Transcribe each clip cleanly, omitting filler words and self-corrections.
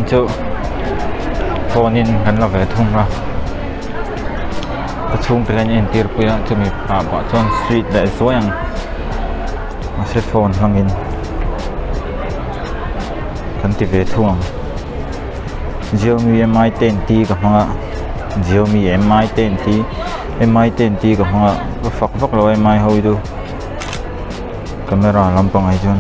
chu phone in kan la ve thung a ka chhungte hian entir pui a chumi ah pawh chuan street leh zuai ang mahse phone hmangin kan ti ve thung ang Xiaomi mi ten t ka hmang a Xiaomi mi ten t mi ten t ka hmang a ka fak vak lo a mi ho hi chu camera lampang ah hi chuan.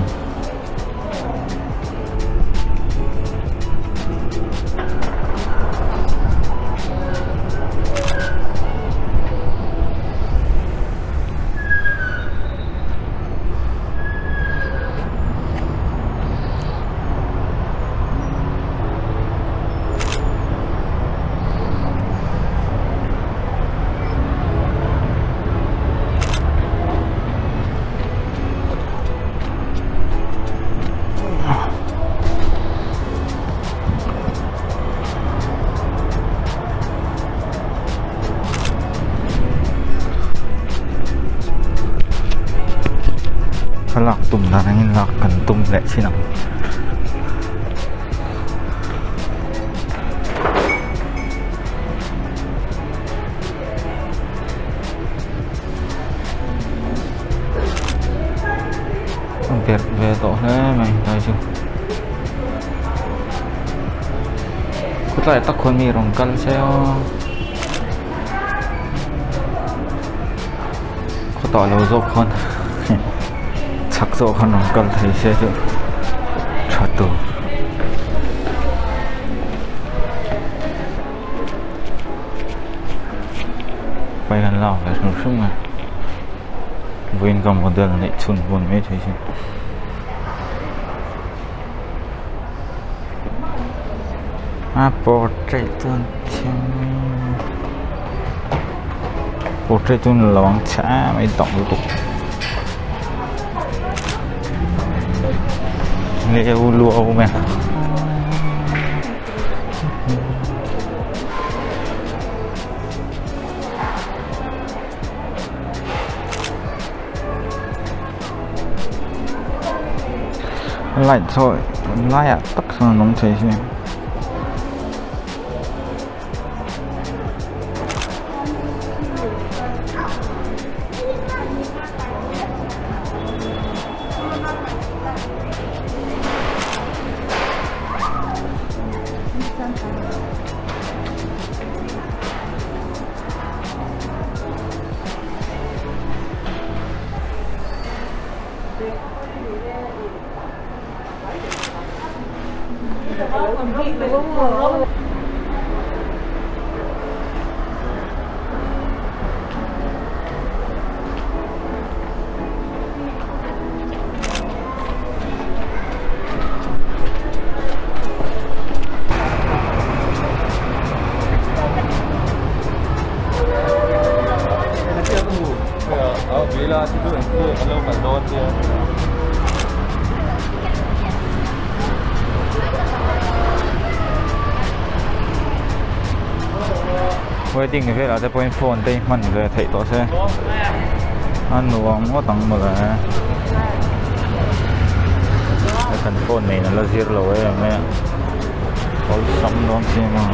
Thlalak tum dan angin lak kan tum leh thin ang. A berh ve tawh hle mai helai chu khawtlai tak khawn mi rawn kal se aw khaw tah lo zawk khawn chhak zawk khan rawn kal thei se chu tha tur. Pai kan lak ve hrim hrim a vawiin ka model neih chhun pawh ni maithei sin a portrait chuan thim portrait chu ni lo ang chhe em mai dang lutuk leu luau mai. Light saw laiah tak sawn an awm thei si. Wedding velah te pawhin phone te hi hman ve theih tawh se a nuam ngawt ang mawle kan phone nen a la zir lo em em a awlsam dawn si maw.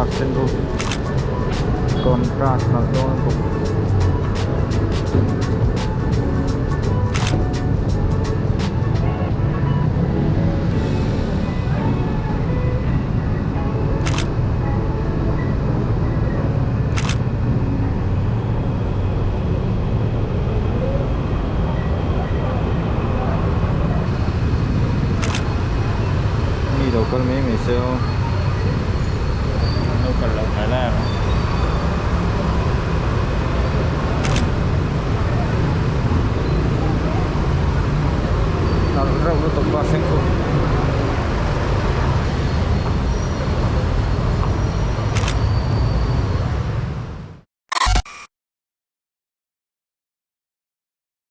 Contrast sen rawng contrast nalh dawn bawk.